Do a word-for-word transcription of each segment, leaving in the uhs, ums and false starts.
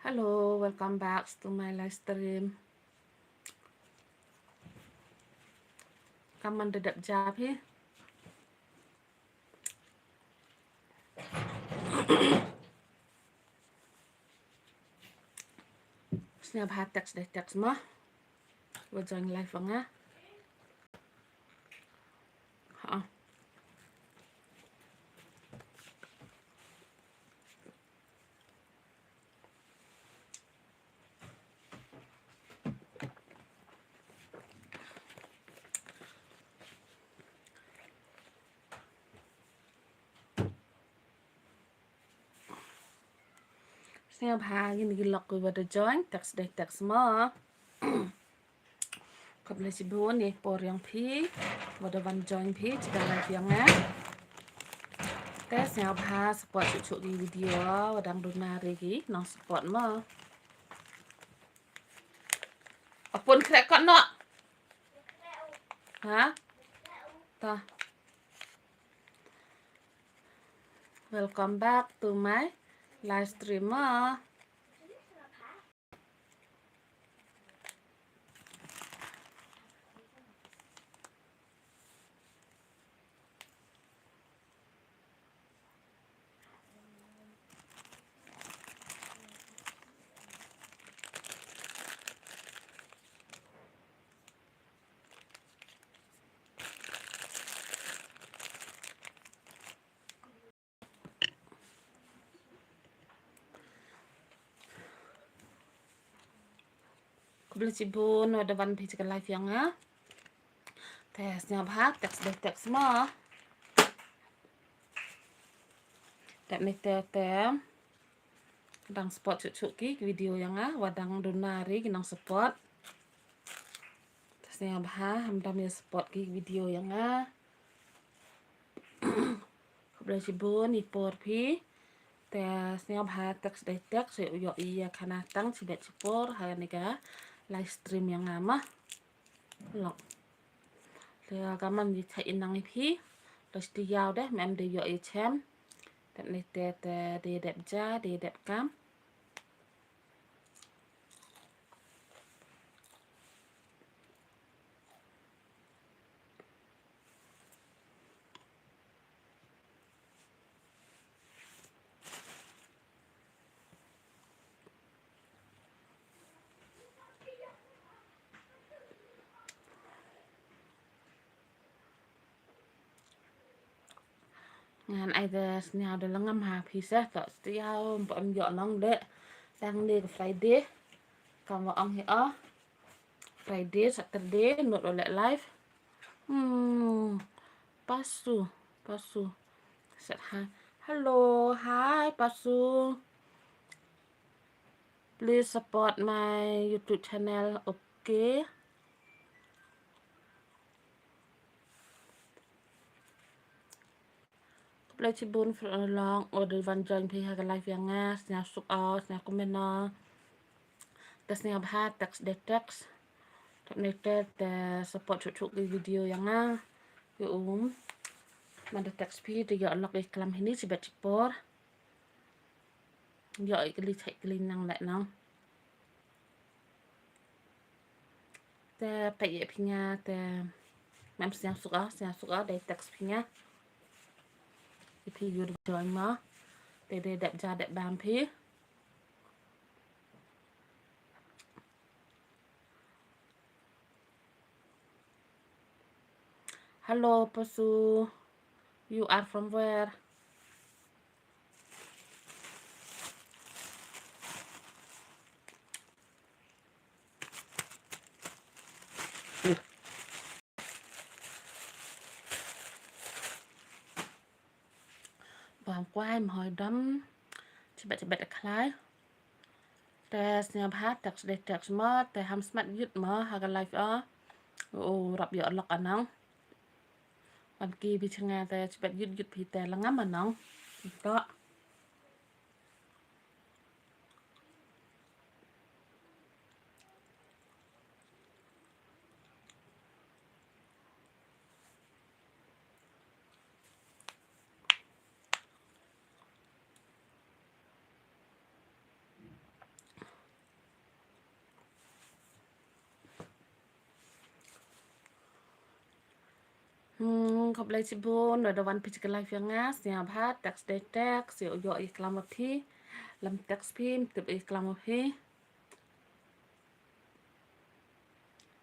Hello, welcome back to my live stream. Kammon da dep ja phi? Sngewbha text dei text mo. Wa join live wa nga. Ha. Sngewbha ngin ki lok ki wa da join, text dei text mo. Khublei shibun ïa i por ïong phi wa da wan join phi sha ka live ïong nga. Te sngewbha support shuh shuh ki video wa dang duna re ki nong support mo. Apun khreh kot noh. Ha? Ta. Welcome back to my live stream mo. Khublei shibun wa da wan phi sha ka live ïong nga. Te sngewbha text dei text mo. Te mynta te dang support shuh shuh ki video ïong nga, wa dang duna re ki nong support. Te sngewbha hamdam ïa support ki video ïong nga. Khublei shibun i por phi. Te sngewbha text dei text, ïoh ïa khana tang shibit shipor ha kane ka live stream ïong nga mo. Lok. Te kammon i chai i nang i phi. Te sti ïaw deh, mem dei ïoh i chem. Te ne te te dei dep ja, dei dep kam. Ngan ai da sniaw da lengam ha phi seh, to stiaw ym ïoh nong de. Tang de ka Friday. Kam wa ong hi o. Friday, Saturday, not ole live. Hmm. Pasu, pasu. Set hi. Hello, hi, pasu. Please support my YouTube channel, okay? Khublei shibun for a long order van join phi ha ka live ïong nga, sniaw suk o, sniaw comment o. Te sniaw bha text de text. Tap ne te te support chuk chuk ki video ïong nga. Ïa um. Manda text phi te ïoh lok i klam hini shibit shipor. Ïoh i kali chai kali nang leh nang. Te peit ïa phi nga te mem sniaw suk o, sniaw suk o, dei text phi nga. Ïa phi ïoh join mo. Te dei dep ja dep bam phi. Hello, Pasu. You are from where? Bam kwai mhoi dam. Chibet chibet khlai. Te sniaw bha text de text mo, te ham smat yut mo ha ka live o. O rap ïoh lok anang. Bam ki bi chnga te chibet yut yut phi te lengam anang. To. Hmm, khublei shibun, da wan phi sha ka live ïa nga, sngewbha, text dei text, ïoh ïoh ïa klam ma phi, lem text phi, tip ïa klam ma phi.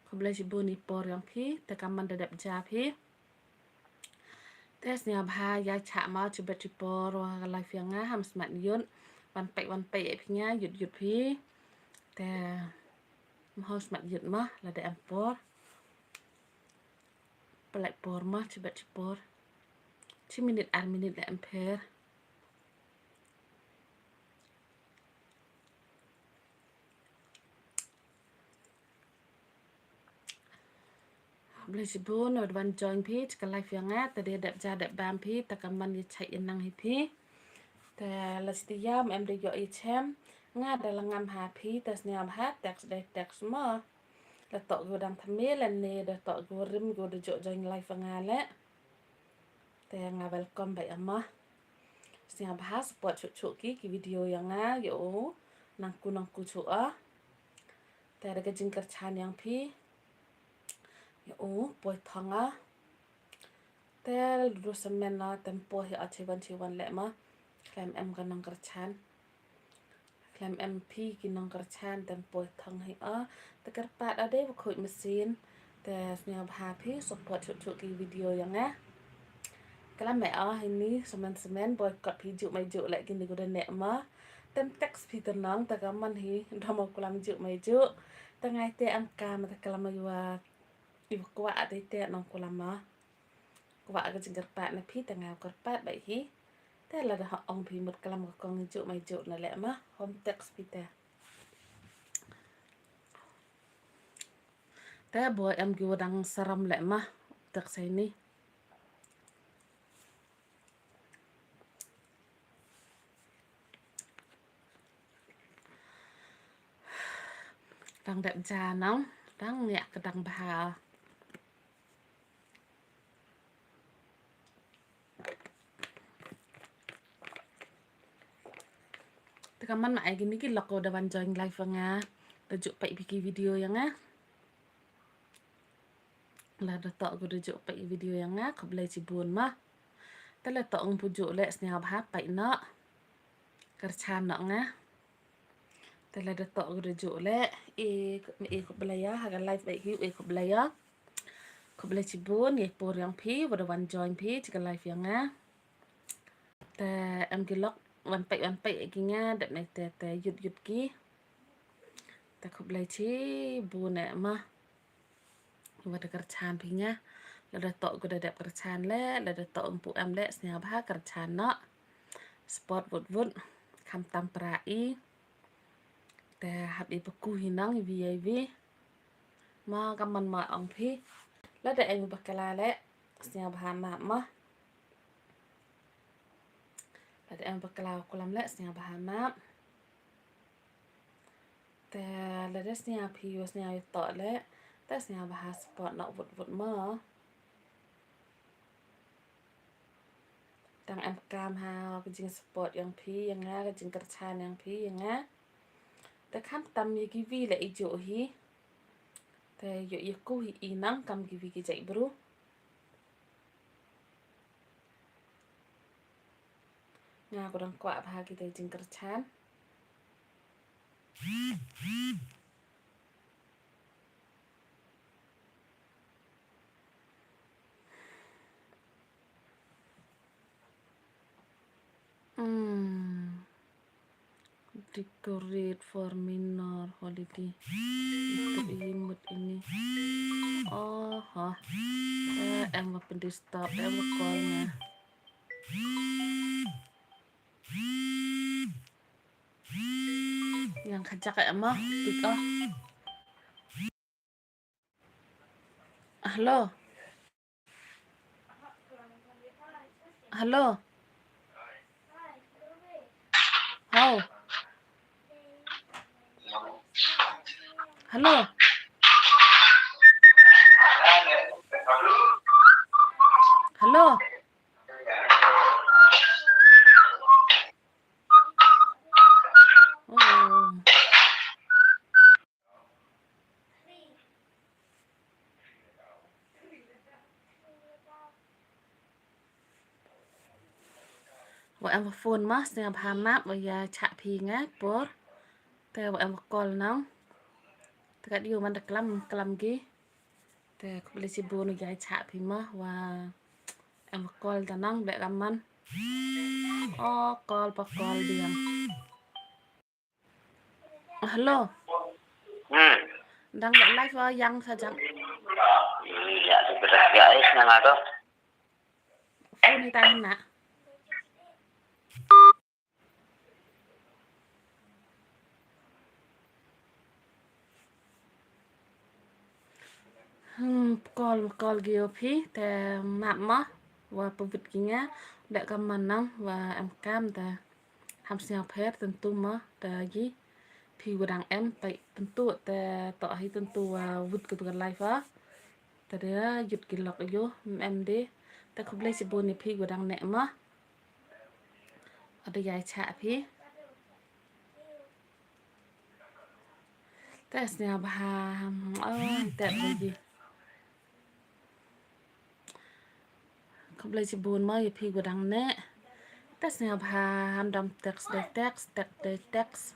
Khublei shibun ïa por ïong phi, te ka man da dep ja phi. Te sngewbha ïa chah ma shibit shi por wa ka live ïa nga, ham smat ïut, wan peit wan peit ïa phi nga, ïut ïut phi. Te mho smat ïut ma, lada em por. Pynlait por ma, shibit shi por. Shi minit ar minit la em pher. Khublei shibun, wa da wan join phi, sha ka live ïa nga, te dei dep ja dep bam phi, te ka man ïa chait ïa nang hi phi. Te la stia em da ïoh ïa chem, nga da la ngam ha phi, te sngewbha, text dei text ma. La toh gu dang thymme lane da toh gu rim gu da ju join live ïa nga leh. Te nga welcome bha ïa ma. Sngewbha support shuh shuh ki, ki video ïa nga, ïa u, nang ku nang ku shuh ah. Te da ka jingkyrchan ïong phi. Ïa u, poi thong ah. Te du du semen na, tem poi hi ah chiwan chiwan leh ma. Khlem em ka nang kyrchan. Khlem em phi ki nongkyrchan tem poi thong hi ah. Te kyrpad ade wa khuid mesin. Te sngewbha phi support shuh shuh ki video ïa nga. Klam me ah hini semen semen boi kot phi juk mai juk leh kini ku da neh ma. Tem text phi te nong te ka man hi dom ma klam juk mai juk. Te ngai te em kam te klam ma ïa wa ïa wa kwah te te nong klam ma. Kwah ka jingkyrpad na phi te nga kyrpad bha hi. Te lada ha ong phi mut klam ka kong juk mai juk na leh ma. Hom text phi te. Te boi em ki wa dang saram leh ma. Text sa ini. Dang dep ja nang, dang ngiah ka dang bha. Te ka man ma ai kini ki lok ko da wan join live ïa nga. Da ju peit phi ki video ïa nga. Lada toh ko da ju peit video ïa nga, khublei shibun ma. Te lada toh ong pu ju leh sngewbha peit noh. Kyrchan noh nga. Te lada toh ko da ju leh, e, e khublei ïa, ha ka live beit hi, e khublei ïa. Khublei shibun, ïa i por ïong phi, wa da wan join phi, sha ka live ïa nga. Te em ki lok, wan peit, wan peit, e ki nga, dep nai te, te, ïut, ïut ki. Te khublei shibun, e ma. Wa da kyrchan phi nga. Lada toh ko da dep kyrchan leh, lada toh ong pu em leh, sngewbha kyrchan noh. Support wut wut, kham tam pra i. Te hap i ba ku hi nang i vi i vi. Ma ka man ma ong phi. Lada em ba kala leh, sngewbha map ma. Lada em ba kala klam leh, sngewbha map. Te lada sngewbha phi wa sngewbha ïa toh leh, te sngewbha support noh wut wut ma. Tang em kam ha ka jing support ïong phi ïa nga, ka jingkyrchan ïong phi ïa nga. Te kham tam ïa ki vi leh i ju hi. Te ïoh ïa ku hi i nang kam ki vi ki jait bru. Nga ko dang kwah bha kita ki jingkyrchan. Hmm. Decorate for minor holiday. Itu i mut ini. Oh, ha. Eh, em wa pyndisturb, em wa call nga. Yang khajak em ma, pick up. Hello. Hello. Hau. Hello. Hello. Oh. Wa em wa phone ma, sngewbha map wa ïa chah phi nga por. Te wa em wa call nang. Te kat ïoh man da klam, klam gi. Te khublei shibun wa ïa chah phi ma, wa em wa call da nang, beh kam man. O, call pa call diang. Hello. Hmm. Dang leh live, ah, ïa sa jam. Ïa, tu beres ïa, eh, senang ato. Phone ni tang na. Hmm, call, call gi ïa phi, te map ma, wa pynwit ki nga, da kam man nang, wa em kam te. Ham sngewpher, tyntu ma, te gi, phi wa dang em, peit tyntu, te toh hi tyntu, wa wit ki tu ka live, ah. Te da, yut ki lok ïoh, em de, te khublei shibun ïa phi wa dang neh ma. Ada ïa chah phi. Te sngewbha, oi, te bagi. Khublei shibun ma ïa phi wa dang neh. Te sngewbha, ham dam text dei text, text dei text.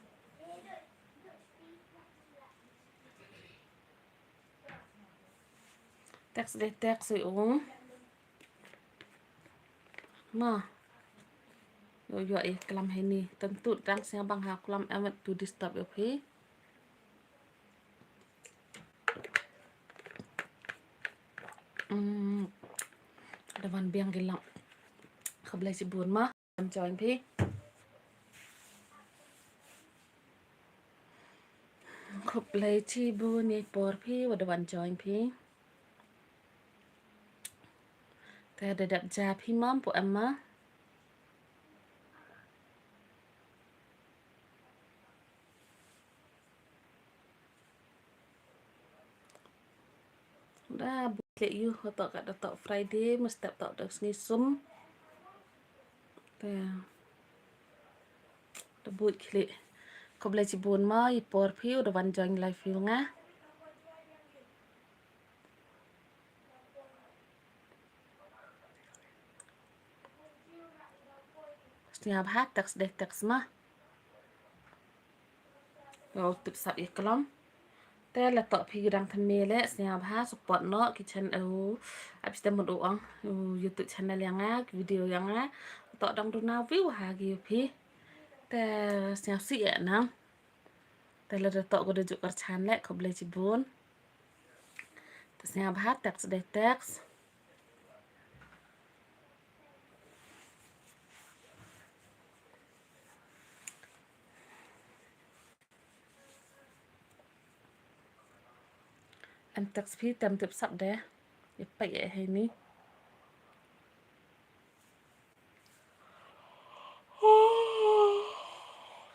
Text dei text ïa u. Ma. Ïoh, ïoh, eh, klam heini. Tyntu dang sngewbha ha klam em to disturb ïa phi. Hmm. Da wan biang ki lok. Khublei shibun ma. Wan join phi. Khublei shibun ïa i por phi, wa da wan join phi. Te da dep ja phi mam pu em ma. Da buit ïa u, hato ka da toh Friday, must step toh da sngi sum. Te. Da buit khlieh. Khublei shibun ma, i por phi, u da wan join live phi nga. Sngewbha text dei text ma. Ïoh tip sap ïa klam. Te la toh phi dang thymme leh, sngewbha support noh ki channel, u, ap stem mut u ong, u, YouTube channel ïa nga, ki video ïa nga. Toh dang duna view ha ki phi. Te sngewsih ïa nang. Te la da toh ko da juk kyrchan leh, khublei shibun. Te sngewbha text dei text. Em text phi tem tip sap de. Ïa peit ïa heini.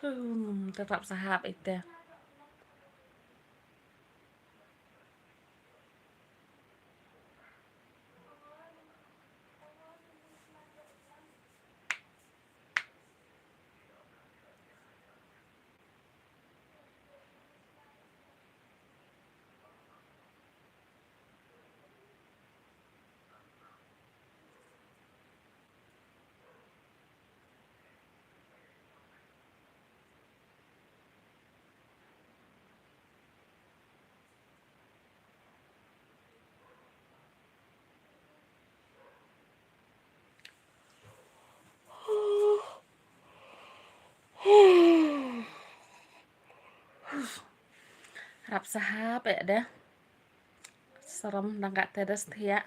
Hmm, te rap sahap ite. Rap sahap eh de. Saram dang ka te da stia.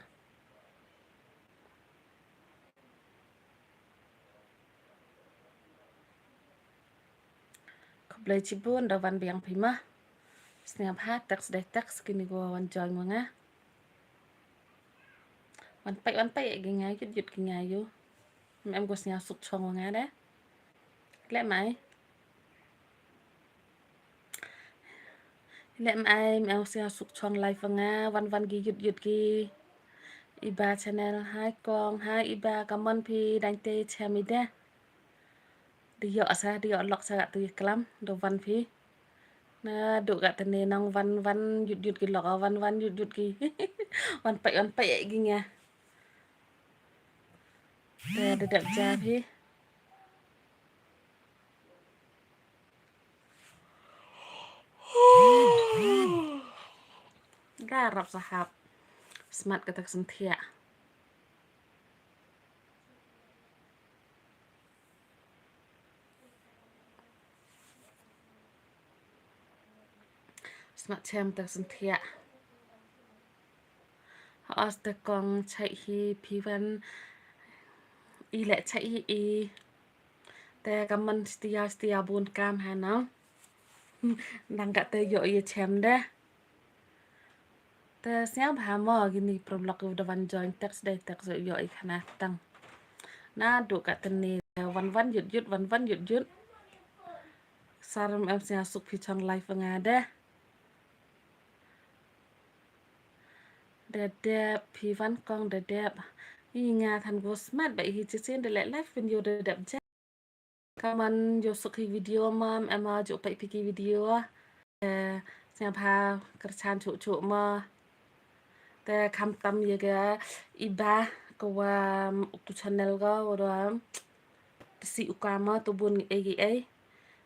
Khublei shibun da wan biang phi ma. Sngewbha text dei text kini ko wan join ma nga. Wan peit, wan peit ïa ki nga, yut yut ki nga ïoh. Em ko sngewsuk chong wa nga de. Leh mai. Leh mai, em ko sngewsuk chong live wa nga, wan wan ki yut yut ki. Iba channel, hai kong, hai iba, kamon phi, dang te chem i de. Dei ïoh sa, dei ïoh lok sa ka tu ïa klam, da wan phi. Na, duk ka tene nang wan, wan, yut yut ki lok, wan, wan, yut yut ki. Wan peit, wan peit ïa ki nga. Te da dep ja phi. Da rap sahap. Smat kata ka synthiah. Smat chem ta ka synthiah. Ha os te kong chai hi phi wan i leh chai hi i. Te ka man stia stia bun kam ha nang. Nang ka te yo ye chem de. Te sngewbha mo kini problem lok u da wan join text dei text yo i khana tang. Na du ka tene wan wan yut yut wan wan yut yut. Saram em sngewsuk phi chong live nga de. Da dep phi wan kong da dep. I nga than go smat ba i hi chi sin da leh live video da dep je. Kaman yo suk hi video ma em a ju pai phi ki video. Eh, sngewbha kyrchan chu chu ma. Te kham tam ye ga iba ko wa tu channel ga wa da si u ka ma tu bun ei ei.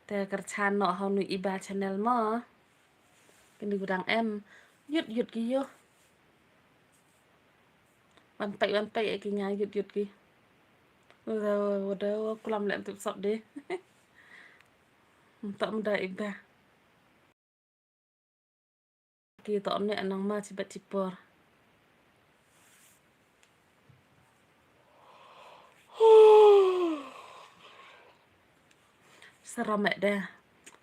Te kyrchan no ha nu iba channel ma. Kini gudang em yut yut ki yo. Wan pai wan pai ki nga yut yut ki. Wada wada kulam lem tup sop de. Ntok mda iba. Ki to ne anang ma chibet chipor. Saram eh de.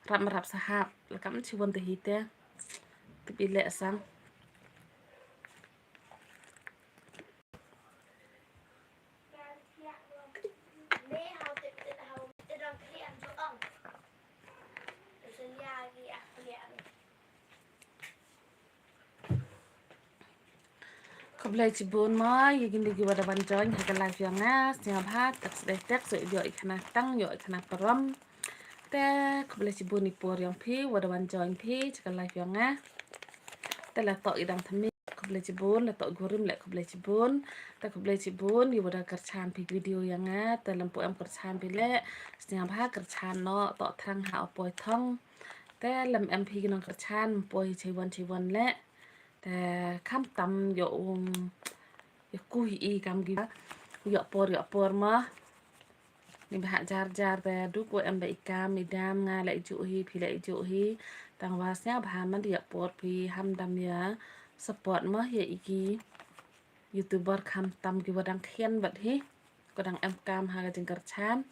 Rap rap sahap. Lakam chiwon te hite. Tipi le sang. Khublei chibun mo, ïa kine ki wa da wan join ha ka live yong nga, sngewbha text dei text, so ïoh i khana tang, ïoh i khana parom. Te khublei chibun i por yong phi wa da wan join phi cha ka live yong nga. Te la toh i dang thymmai, khublei chibun, la toh gurim le khublei chibun. Te khublei chibun ïa wa da kyrchan phi video yong nga, te lem pu em kyrchan phi le, sngewbha kyrchan noh, toh thrang ha u poi thong. Te lem em phi ki nongkyrchan, poi chei wan chei wan le. Te kham tam ïoh u, ïoh ku hi i kam ki. Ïoh por, ïoh por ma. Ni ba hap jar jar te du ko em ba i kam i dam nga la i ju hi, phi la i ju hi. Tang wa sngewbha man ïoh por phi ham dam ïa support ma ïa i ki YouTuber kham tam ki wa dang khian bad hi. Ko dang em kam ha ka jingkyrchan.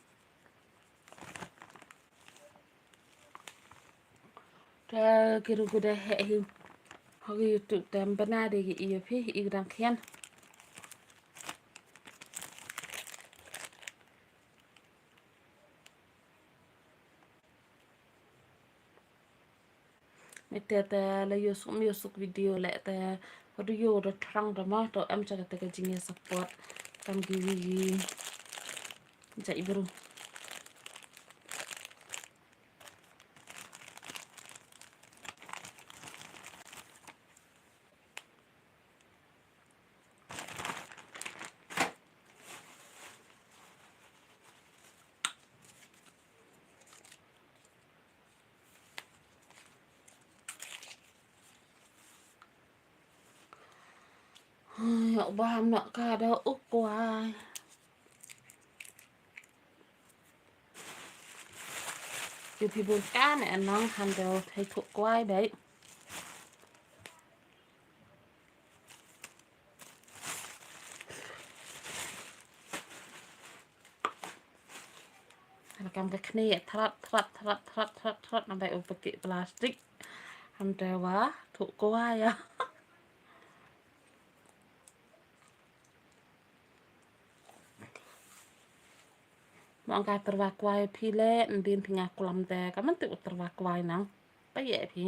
Te ki ruh ki da heh hi. Ha ki YouTube te em bana de ki ïa phi i dang khian. Mete te la ïoh suk, ïoh suk video le te. Ka du ïoh da thrang da ma to em cha ka te ka jingïa support. Kam ki wi wi. Jai bru. Ai, yak bam nak ka da u kwai. Ïa phi bun ka ne anang han da thei thuk kwai bai. Kam ka khni throt throt throt throt throt throt nambai u paki plastik. Hynrei wa thuk kwai ïa. Mo nga tyrwa kwai phi le, ndin phi nga kulam te, ka man te u tyrwa kwai nang. Pa ye phi.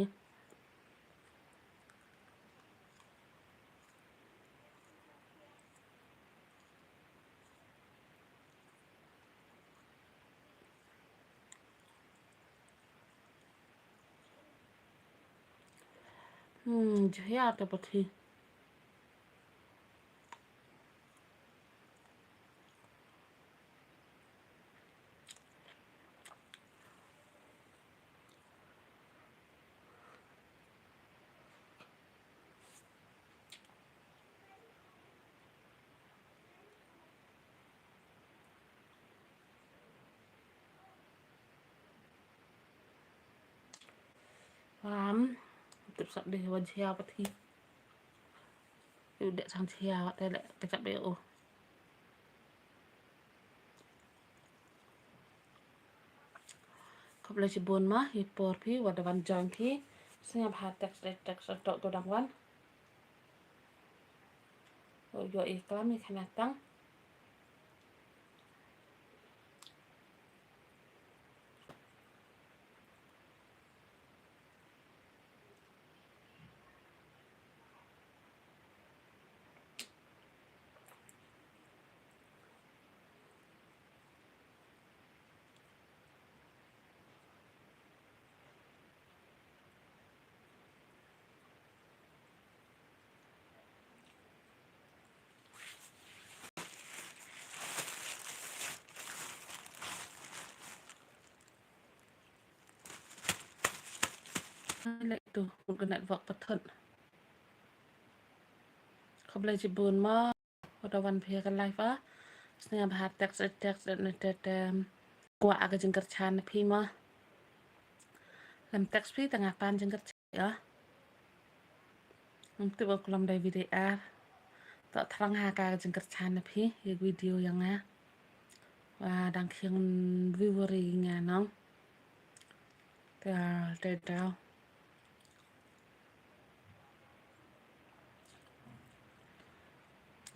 Hmm, jaya ta pathi. Lam, tip sap dei wa jia pat hi. Yu dek sang jia wat dei lek kecap dei oh. Khublei shibun ma, i por phi, wa da wan join phi. Sngap ha text dei text tok ko dang wan. Oh, yo i klam i khana tang. Lek tu, mut ka network pathut. Khublei shibun ma, wa da wan phi ka live ah. Sngap ha text, text, ne te te. Kwah ka jingkyrchan na phi ma. Lem text phi tang nga pan jingkyrchan ya. Ngam tip wa kulam dei video ar. To thrang ha ka jingkyrchan na phi, ya video yang nga. Wa dang khiang viewer i nga nong. Ta, ta, ta.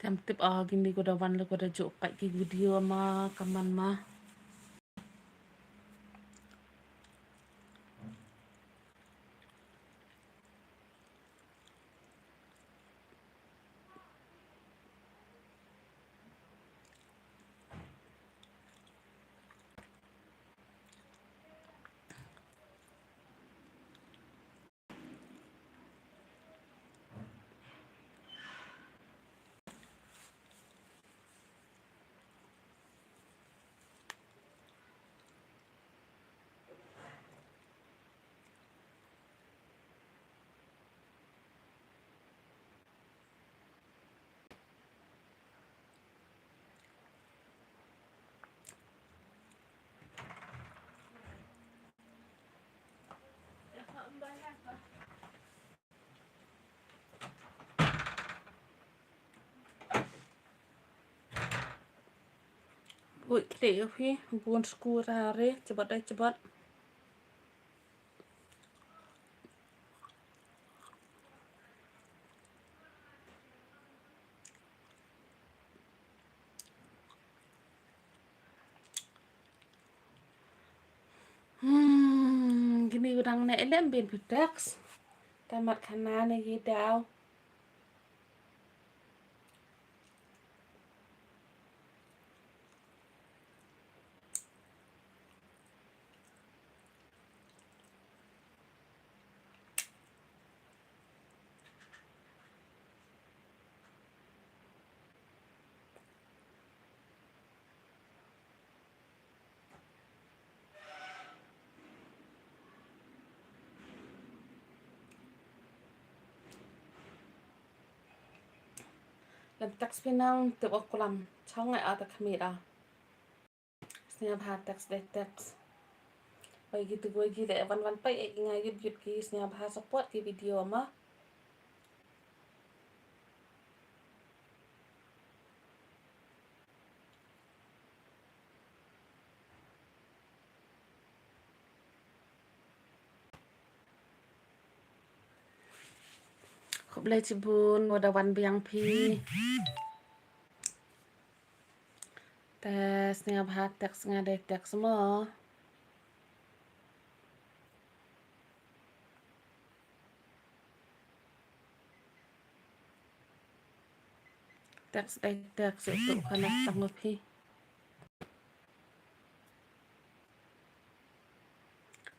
Tem tip ah gini ko da wan le ko da juk kai ki video ma kaman ma. Buit klik ïa phi, bun skur ha re, jebot dei jebot. Hmm, kini u dang neh lem bin phi text. Tamat khana ne ki daw. Lem text phi nang tip wa kulam. Chong ai ata khmih da. Sngap ha text dei text. Wei ki tu wei ki le wan wan pai eh nga yut yut ki sngap ha support ki video ma. Khublei chibun, wa da wan biang phi. Te sngap ha text nga dei text mo. Text dei text itu khana tang phi.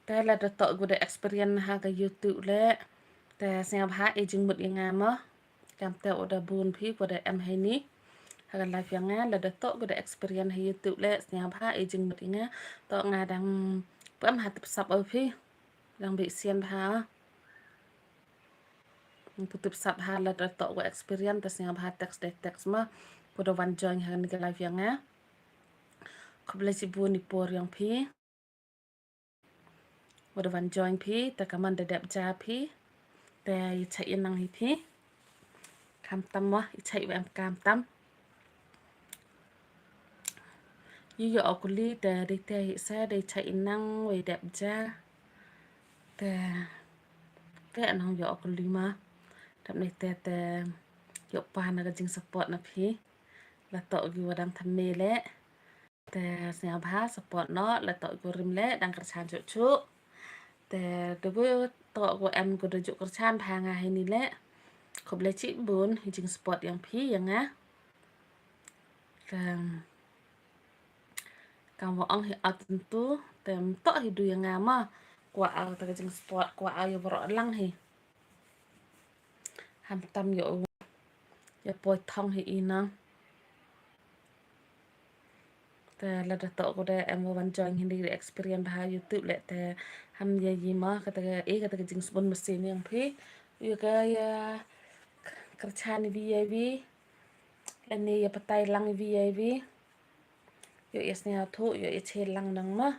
Te lada toh gu da experience ha ka YouTube le. Te sngap ha i jingmut ïa nga mo. Kam te u da bun phi ko da em ha ini. Ha ka live ïa nga lada toh gu da experience ha YouTube le sngap ha i jingmut ïa nga. Toh nga dang pam ha tip sap o phi. Dang bi sian ha. Ntu tip sap ha lada toh gu experience te sngap ha text dei text mo. Ko da wan join ha kani ka live ïa nga. Khublei chibun i por ïong phi. wat wan join phi, te ka mon da dep ja phi, te i chait i nang hi phi. Kham tam mo, i chait wa em kham tam. Yu yo okuli te dei te hi se dei chait i nang wa i dep ja. Te te anong yo okuli ma. Dap nei te te yo pa na ka jing support na phi. La to gi wa dang thamme le. Te sngewbha support noh, la to gu rim le dang kyrchan chuh chuh. Te dei bu to gu em gu da ju kyrchan bha nga hi ni le. Khublei chibun hi jing support yang phi yang nga. Te kam wa ong hi at tu te to hi du yang nga ma. Kwa au te ka jing support kwa au ya bro lang hi. Ham tam yo ya poi thong hi i nang. Te lada to ko de em wan join hindi de experience bha YouTube le te ham ya yi ma kata ke e kata ke jing sbun mesin yang phi. Yo ka ya kyrchan V I V. Lani ya patai lang V I V. Yo ya snya thu yo ya che lang nang ma.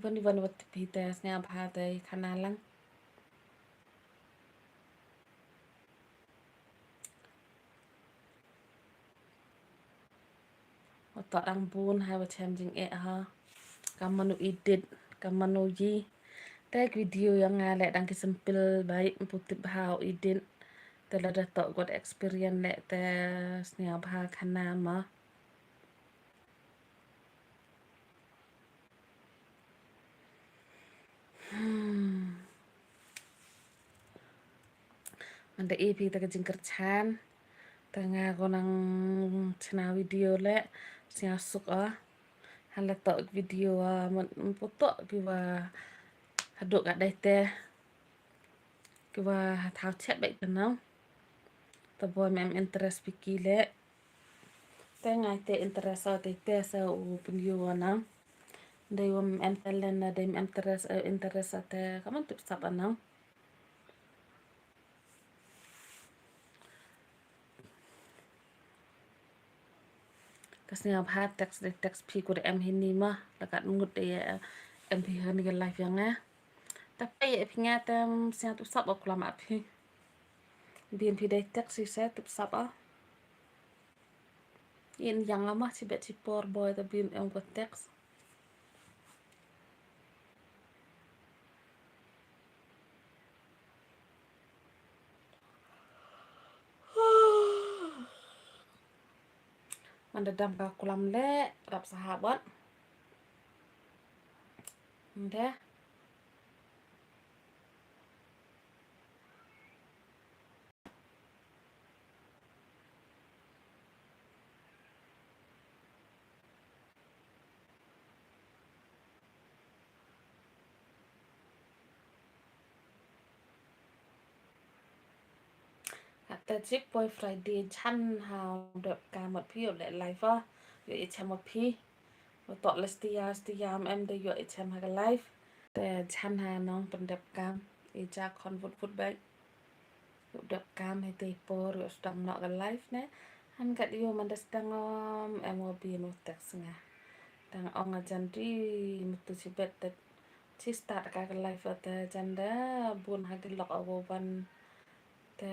Wan wan wat phi te snya bha te khana lang. Wa to dang bun ha wa chem jing eh ha. Ka manu edit, ka manu yi. Te video yang nga le dang ki simple bai mputip ha edit. Te lada to got experience le te snya bha khana ma. Hmm. Manda e phi ta ka jingkyrchan. Ta nga ko nang chna video le snya suk a. Hala to video a man puto ki wa haduk ka dai te. Ki wa thau chet bai ta nang. Ta bo mem interest phi ki le. Te ngai te interest a te te sa u pynïoh nang. Dei wa em talent na dei em interest, eh, interest a te ka man tip sap a nang. Ka sngewbha text dei text phi ko dei em hi ni ma la kat ngut dei, eh, em phi ha ni ka live yang eh. Ta phi eh phi nga te sngewtip sap a klam a phi. Bien phi dei text hi se tip sap a. In yang ama chi bet chi por boy ta bin em ko text. Manda dam ka kulam le rap sahabat. Nde. Ata chik poi Friday chan ha dep ka mat phi le live a. Yo i chem mat phi. Wa tok le stia stia em de yo i chem ha ka live. Te chan ha nong pendep kam i ja khon vut vut bai. Yo dep kam he te por yo sdang nok ka live ne. Han kat yo manda sdang om em wa bi no text nga. Dang ong a jan ri mutu chi bet te chi start ka ka live te jan da bun ha ki lok a wo wan. Te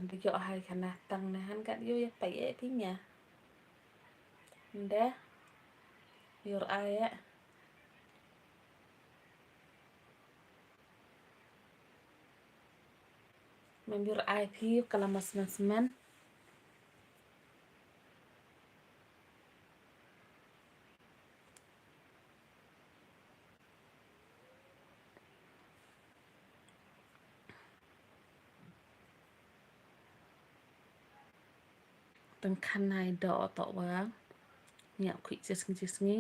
da yo hai kana tang ne han kat yo ya pai e pi nya. Nde. Yor ai eh. Mem yor ai phi kala mas mas men. Tang khan nai do to wa. Nya khui jisngi jisngi.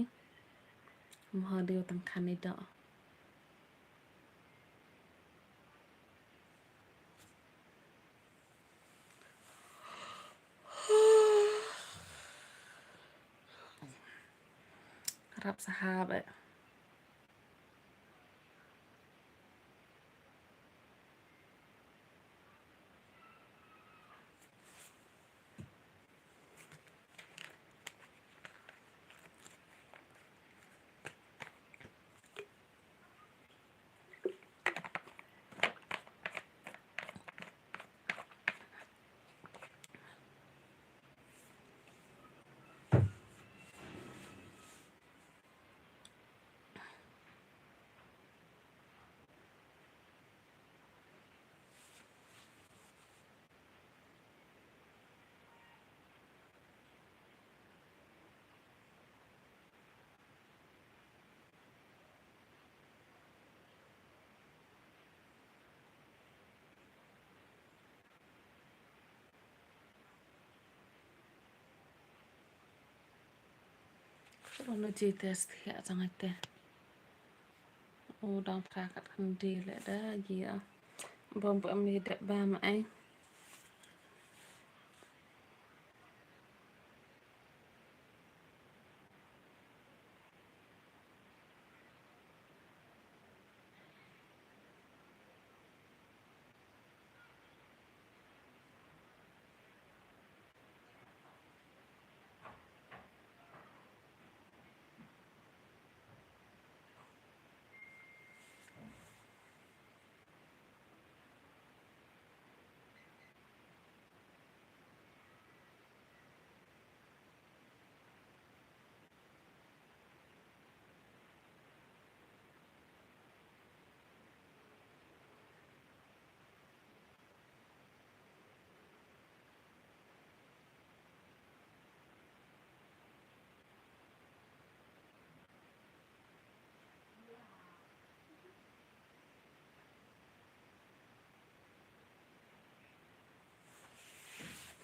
Mha dio tang khan nai do. Rap sahab eh. Ono ji test hi a jang ite. U dang phra kat khynde leh da ji a. Bom bom ni dep ba ma ai.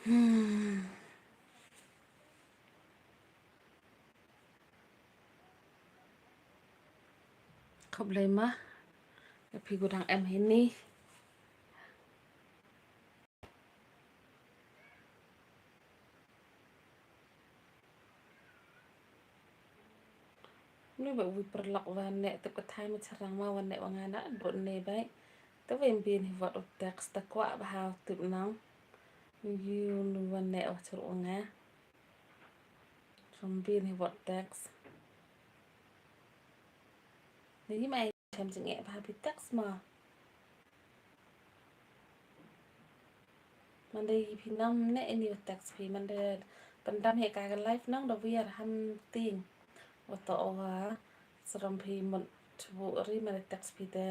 Hmm. Khublei ma ïa phi kiba dang em hini. Mano ba u paralok ba neh tip ka thai ma syrang ma, ba neh ba nga na dot ne bai. Te ba ym bin hi wat u text, te kwah ba ha u tip nang. Yu nu ba neh ba syrang nga. Ym bin hi wat text. Ni mai chem jingeh ba ha phi text ma. Manda phi nang ne ini text phi, manda pyndam hi ka live nang da wiar ham ting. Wa to wa sram phi mut bu ri manda text phi te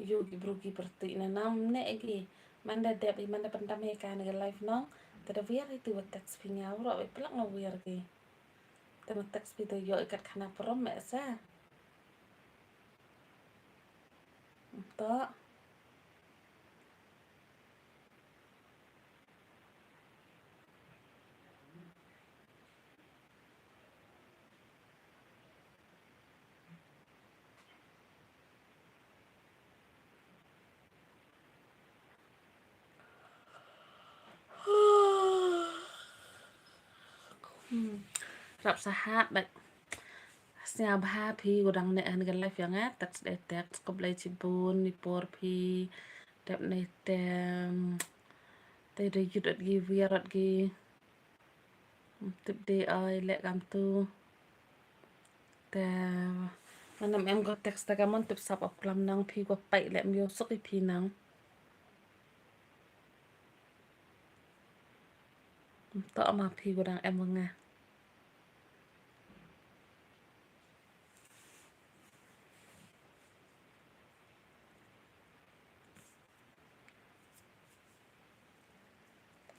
yu ki bru ki pyrti na nam ne gi. Manda dep hi manda pyndam hi ka ne live nang. Te da wiar hi tu wa text phi nga uro wa plak nga wiar ki. Te ma text phi te yo ikat khana prom me sa. To. Hmm. Rap sahat bad. Sngewbha phi kiba dang neh ha kane ka live ïa nga, text dei text, khublei shibun, ni por phi, dep ne tem, te dei jut at gi, wiar at gi. Tip dei ai leh kam tu. Te, manam em ko text te ka mon tip sap ap klam nang phi ko pai leh myo sok i phi nang. To ma phi ko dang em nga.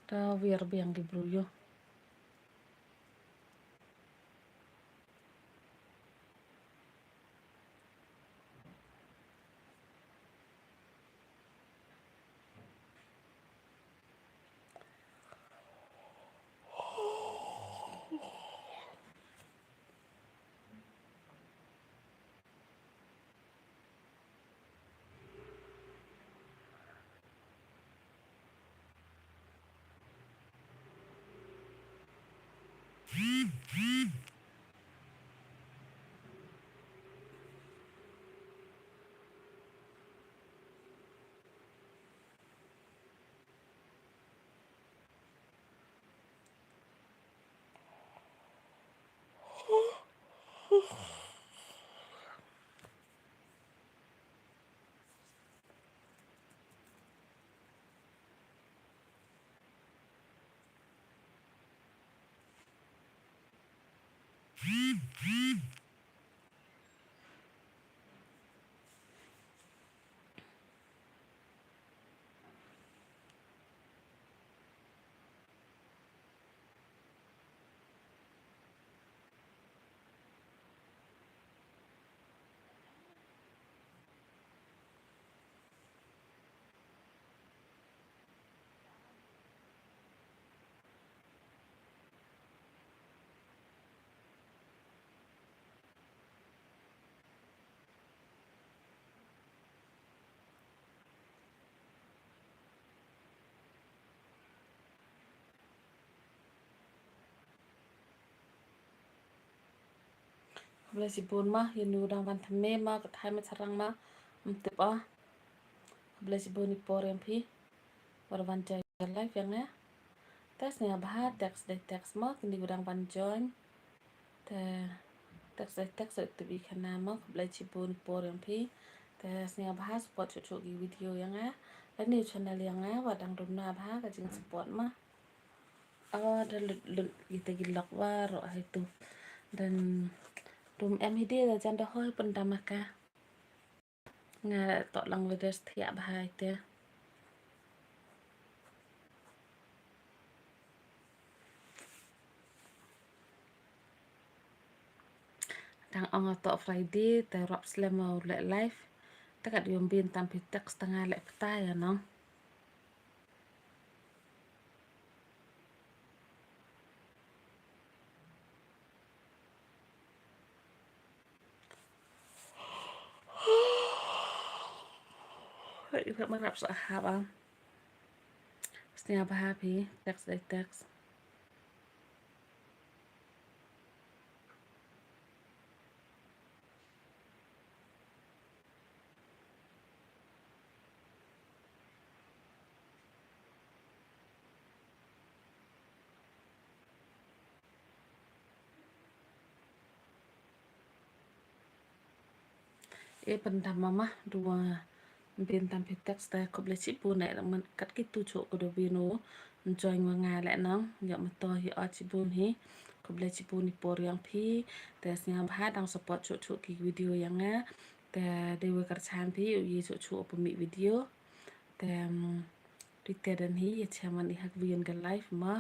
Ta wiar biang ki bru yo. Khublei shibun ma, ïa une u dang wan thymme ma, ka thai ma sharang ma, ym tip ah. Khublei shibun ïa i por ïa phi. Wat wan join live ïa nga. Te sngewbha text dei text ma, kine u dang wan join. Te text dei text dei tip i khana ma, khublei shibun ïa i por ïa phi. Te sngewbha support shuh shuh ki video ïa nga. Lane u channel ïa nga, wat dang dum na bha ka jingsupport ma. Oh, da lut lut ïa te ki lok baroh ha itu. Dan dum em hi de da jan da hoi pyndam ha ka. Nga toh lang wede thiah bha ïa te. Dang ong toh Friday te rop slem u leh live. Te kat ïoh ym bin tam phi text te nga leh pta ïa nong. Hei, ïa marap sa haba. Sngewbha phi text dei text. E pyndam ma ma, dua ym bin tam phi text te khublei shibun eh, man kat kitu shuh ko da win u join wa nga leh nong, ïa ma to hi o shibun hi. Khublei shibun ïa i por ïa phi. Te sngewbha dang support shuh shuh ki video ïa nga. Te dei wa kyrchan phi u ïa shuh shuh u pynmih video. Te, um, ri te dan hi ïa chairman i ha ka win ka live ma.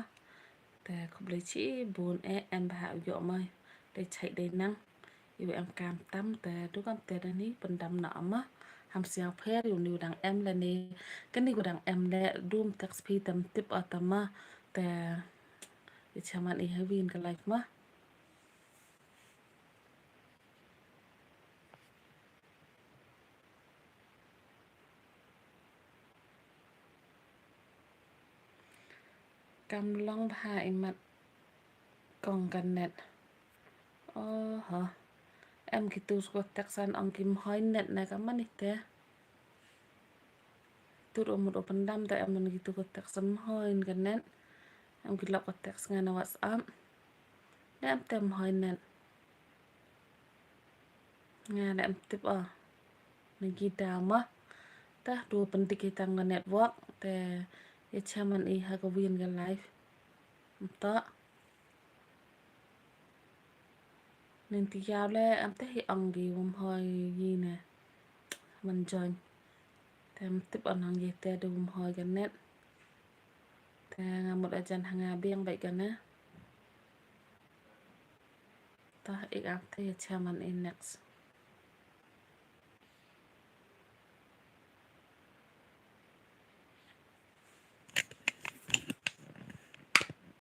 Te khublei shibun eh, em bha u ïoh ma. Dei chai dei nang. Iwa em kam tam te du kam te da ni pyndam na ama. Ham siang pher ïa une u dang em lane kane u dang em leh dum text phi tam tip ata ma. Te ïa chairman i ha win ka live ma. Kam long bha i mat kong ka net. Oh ha. Em kitu ko text an ong ki ym hoi net ne ka mani te. Tut u mut u pyndam te em kitu ko text ym hoi ka net. Em ki lok ko text nga na WhatsApp. Ne em te ym hoi net. Nga leh ym tip ah. Na ki dama. Tah du pyndik i tang ka network. Te ïa chairman i ha ka win ka live. Ym toh. Nin ti ïaw leh em te hi ong ki wym hoi yi ne. Man join. Te ym tip ah nang yi te du wym hoi ka net. Te nga mut ajan ha nga biang bait ka ne. Tah ik ap te ïa chairman i next.